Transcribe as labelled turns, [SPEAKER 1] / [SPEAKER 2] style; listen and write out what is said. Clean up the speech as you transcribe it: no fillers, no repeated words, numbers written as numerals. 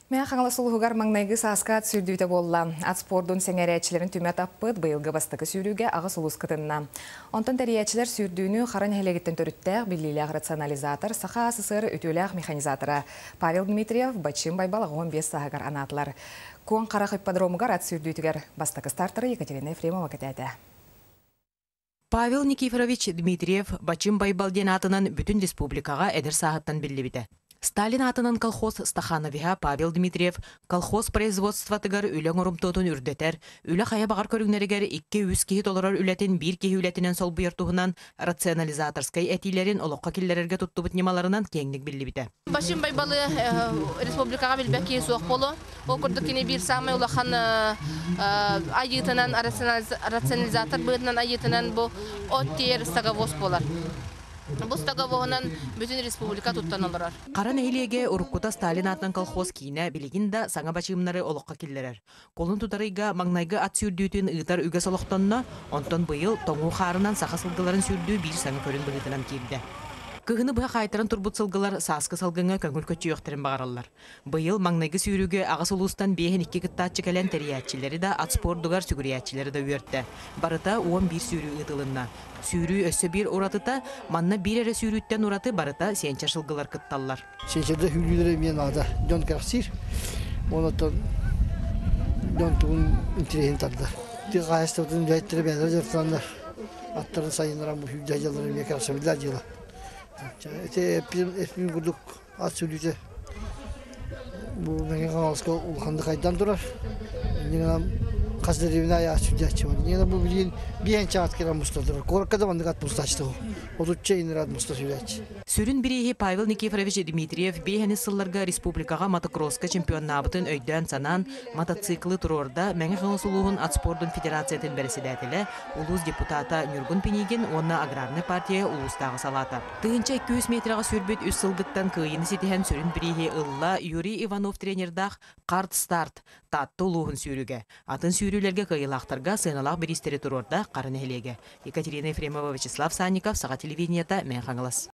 [SPEAKER 1] Мэҥэ Хаҥалас улууһугар маҥнайгы сааскы ат сүүрдүүтэ буолла. Ат спордун сэҥээрээччилэрин түмэ таппыт быйылгы бастакы сүүрүүгэ аҕыс улуус кытынна. Онтон тэрийээччилэр сүүрдүүнү Хара нэһилиэгиттэн төрүттээх биллиилээх рационализатор, Саха АССР үтүөлээх механизатора Павел Дмитриев Бачым Байбал 85 сааһыгар анаатылар. Куоҥ Харах ипподромугар ат сүүрдүүтүгэр бастакы стартеры Екатерина Ефремова кэтээтэ.
[SPEAKER 2] Павел Никифорович Дмитриев Бачым Байбал диэн аатынан бүтүн республикаҕа эдэр сааһыттан биллибитэ. Сталин аатынан колхоз стахановиһа Павел Дмитриев колхоз производствотыгар үлэ оҥорумтуотун үрдэтэр, үлэ хайа баҕар көрүҥнэригэр икки-үс киһи толорор үлэтин биир киһи үлэтинэн солбуйар туһунан рационализаторскай этиилэрин олоххо киллэрэргэ туттубут ньымаларынан киэҥник биллибитэ.
[SPEAKER 3] Бачым Байбалы республикаҕа билбэт киһи суох буолуо. Ол курдук кини биир саамай улахан айыытынан, рационализатор быһыытынан айыытынан бу от тиэр стоговоз буолар. Бу стоговоһунан бүтүн республика туттан олорор.
[SPEAKER 2] Хара нэһилиэгэ уруккута Сталин аатынан колхоз киинэ билигин да саҥа бачыымнары олоххо киллэрэр. Кулун тутар ыйга маҥнайгы ат сүүрдүүтүн ыытар үгэс олохтонно, онтон быйыл тоҥуу хаарынан саха сылгыларын сүүрдүү биир саҥа көрүҥ быһыытынан киирдэ. Кыһыны быһа хаайтаран турбут сылгылар сааскы салгыҥҥа көҥүл көччүйүөхтэрин баҕараллар. Быйыл маҥнайгы сүүрүүгэ аҕыс улуустан биэһин икки кыттааччы кэлэн тэрийээччилэри да, ат спордугар сүгүрүйээччилэри да үөртэ. Барыта 11 сүүрүү ыытылынна. Сүүрүү өссө биир уратыта, манна биир эрэ сүүрүүттэн ураты барыта сиэнчэр сылгылар кытталлар.
[SPEAKER 4] Сиэчэрдэ сүүрүүлэрэ эмиэ наада. Дьон кэрэхсиир. Онон дьон тугун интириэһин тардар. Тыа хаһаайыстыбатын үлэһиттэрэ бэйэлэрэ дьарыктананнар аттарын сайыннаран бу сүүрдэ дьаллара эмиэ кэрэхсэбиллээх дьыала. Ити эппитим курдук ат сүүрүүтэ бу Мэҥэ Хаҥаласка улаханнык хайдан турар. Инньэ гынан хас да дэриэбинэ аайы ат сүүрдээччи бар. Инньэ гынан бу билигин биэһин чаҕат кэлэн муста турар. Куоракка да маннык ат мустааччы Отучча иннират муста сүүрээччи.
[SPEAKER 2] Сүрүн бирииһи Павел Никифорович Дмитриев биэһэни сылларга республикаҕа мотокросска чемпионнаабытын өйдөөн-санаан, мотоциклы туруорда Мэҥэ Хаҥалас улууһун ат спордун федерациятын бэрэссэдээтэлэ, улуус депутата Ньургун Пинигин уонна аграрнай партия улуустааҕы салаата. 1200 метрэҕэ сүүрбүт үс сылгыттан кыайыыны ситиһэн сүрүн бирииһи ылла Юрий Иванов тренердаах Карт Старт Таатта улууһун сүүрүгэ. Атын сүүрүүлэргэ кыайыылаахтарга сыаналаах бириистэри туруорда Хара нэһилиэгэ. Екатерина Ефремова, Вячеслав Санников, Саха телевидениета, Мэҥэ Хаҥалас.